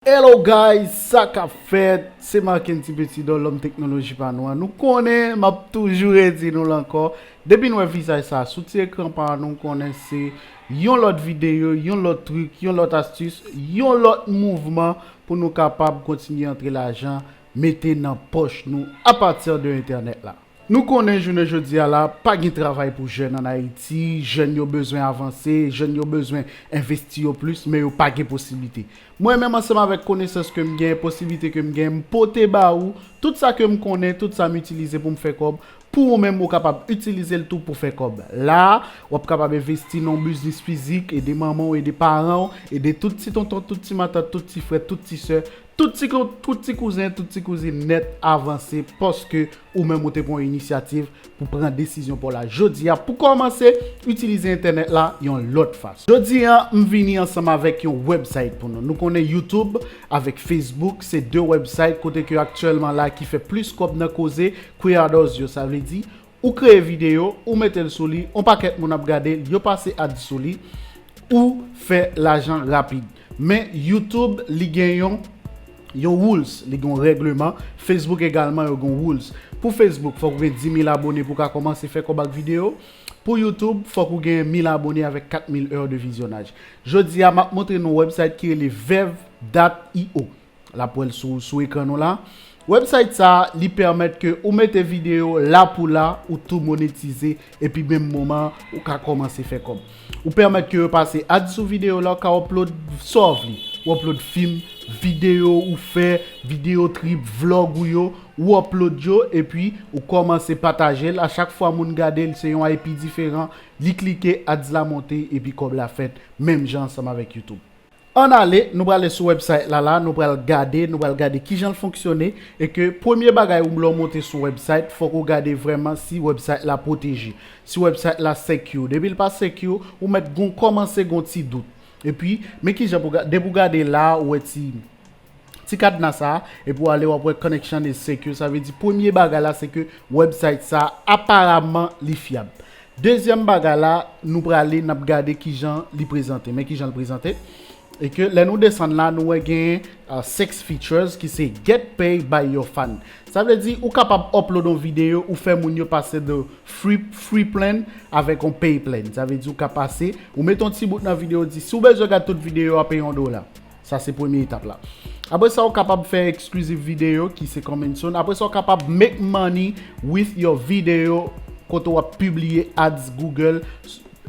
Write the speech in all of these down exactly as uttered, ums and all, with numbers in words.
Hello guys, sa k ap fèt? Se Marckendy Petit Dor, lòm teknoloji pa nou an. Nou konnen, m ap toujou redi nou l ankò. Depi n wè vizaj sa sou ti ekran pa nou, konnen se yon lòt videyo, yon lòt trik, yon lòt astis, yon lòt mouvman pou nou kapab kontinye antre lajan, mete nan pòch nou apati de entènèt la. Nou konnen jounen jodi a la, pa gen travay pou jèn ann Ayiti, jèn yo bezwen avanse, jèn yo bezwen envesti yo plis, men yo pa gen posiblite. Mwen menm ansanm avèk konesans ke m gen, posiblite ke m gen, m pote ba ou tout sa ke m konnen, tout sa m itilize pou m fè kòb, pou ou menm ou kapab itilize l tou pou fè kòb. La a, w ap kapab envesti nan yon biznis fizik, ede manman w, ede paran w, ede tout ti tonton, tout ti matant, tout ti frè, tout ti sè, tout ti, tout ti kouzen, tout ti kouzin nèt avanse paske ou menm ou te pran yon inisyativ pou pran desizyon pa w la. Jodi a, pou kòmanse, itilize entènèt la yon lòt fason. Jodi a, m vini ansanm avèk yon website pou nou. Nou konnen YouTube avèk Facebook, se de website kote ke aktyèlman la ki fè plis kòb nan koze creators yo. Sa vle di, ou kreye videyo, ou mete l sou li, yon pakèt moun ap gade l, yo pase ads sou li, ou fè lajan rapid. Men YouTube, li gen yon, yon rules, li gen yon règleman. Facebook egalman, yo gen yon rules. Pou Facebook, fòk ou gen dis mil abone pou w ka kòmanse fè kòb ak videyo. Pou YouTube, fòk ou gen mil abone avèk kat mil è de vizyonaj. Jodi a, m ap montre nou yon website ki rele vev dot io. L ap wè l sou, sou ekran nou la. Website sa, li pèmèt ke ou mete videyo la pou la, ou tou monetize, epi menm moman, ou ka kòmanse fè kòb. Ou pèmèt ke yo pase ads sou videyo la, ou ka upload sa w vle. Ou upload fim, videyo ou fè, videyo trip, vlog ou yo, ou upload yo, epi ou kòmanse pataje l. A chak fwa moun gade l, se yon I P diferan, li klike, ads la monte, epi kòb la fèt, menm jan ansanm avèk YouTube. Ann ale, nou prale sou website la la, nou pral gade, nou pral gade kijan l fonksyone, e ke premye bagay ou lè w monte sou website, fòk ou gade vrèman si website la pwoteje, si website la secure. Depi l pa secure, ou mèt gon kòmanse gon ti dout. Epi, men kijan pou ga-, depi w gade la, ou wè ti, ti kadna sa, epi w ale w ap wè connection is secure, sa vle di premye bagay la se ke website sa aparamman li fyab. Dezyèm bagay la, nou prale, n ap gade kijan li prezante. Men kijan l prezante. E ke lè nou desann la, nou wè gen, uh, six features ki se get paid by your fan. Sa vle di ou kapab upload yon videyo, ou fè moun yo pase de free, free plan avèk yon pay plan. Sa vle di ou ka pase, ou met yon ti bout nan videyo, di si w bezwen gade tout videyo a, peye yon dola. Sa se premye etap la. Apre sa, ou kapab fè exclusive videyo ki se coming soon. Apre sa, ou kapab make money with your video kote w ap pibliye ads Google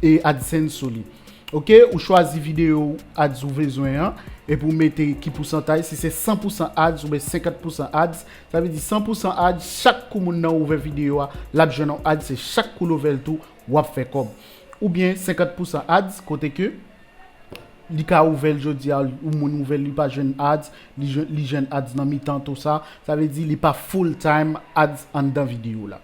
e AdSense sou li. Oke, ou chwazi videyo ads ou bezwen an, epi ou mete ki pousantaj, si se san pousan ads oubyen senkant pousan ads, sa vle di san pousan ads, chak kou moun nan ouvè videyo a, l ap jwenn yon ads, se chak kou l ouvè l tou, w ap fè kòb. Oubyen senkant pousan ads, kote ke li ka ouvè l jodi a, ou moun ouvè l, li pa jwenn ads, li jwenn, li jwenn ads nan mitan tou sa. Sa vle di li pa full time ads anndan videyo la.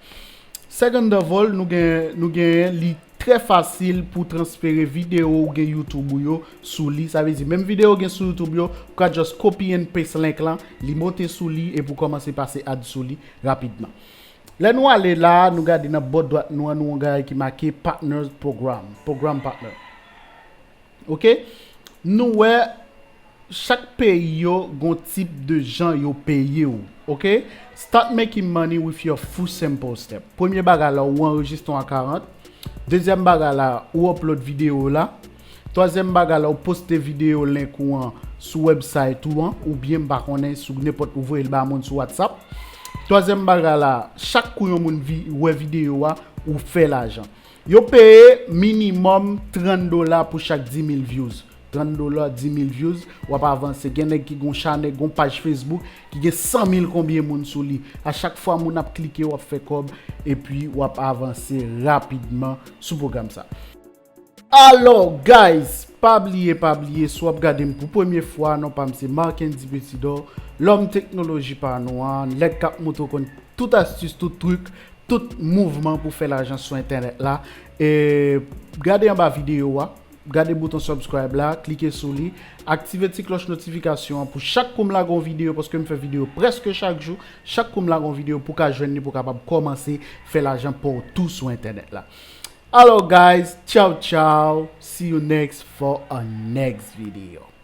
Second of all, nou gen, nou genyen li trè fasil pou transfere videyo ou gen YouTube ou yo sou li. Sa vle di menm videyo ou gen sou YouTube yo, ou ka just copy and paste link lan, li monte sou li epi w kòmanse pase ads sou li rapidman. Lè nou ale la, nou gade nan bò dwat nou an, nou wè yon bagay ki make Partners Program, Program Partner. Oke? Nou wè chak peyi yo gon tip de jan yo peye w. Oke? Start making money with your full simple step. Premye bagay la, ou anrejistre w a karant. Dezyèm bagay la, ou upload videyo la. Twazyèm bagay la, ou poste videyo link ou an sou website ou an, oubyen m pa konnen sou nenpòt ou voye l ba moun sou WhatsApp. Twazyèm bagay la, chak kou yon moun vi-, wè videyo a, ou fè lajan. Yo peye minimòm trant dola pou chak dis mil views. Trant dola, dis mil views, w ap avanse. Gen nèg ki gon chanèl, gon paj Facebook ki gen san mil konbyen moun sou li. A chak fwa moun ap klike, w ap fè kòb, epi w ap avanse rapidman sou pwogram sa. Alò, guys, pa bliye, pa bliye, si w ap gade m pou premye fwa, non pa m se Marckendy Petit Dor, lòm teknoloji pa nou an, nèg k ap montre w konn tout astis, tout trik, tout mouvman pou fè lajan sou entènèt la. E gade anba videyo a, gade bouton subscribe la, klike sou li, aktive ti klòch notifikasyon an pou chak kou m lage yon videyo, paske m fè videyo prèske chak jou, chak kou m lage yon videyo pou w ka jwenn li, pou w kapab kòmanse fè lajan pa w tou sou entènèt la. Alò, guys, ciao, ciao. See you next for a next video.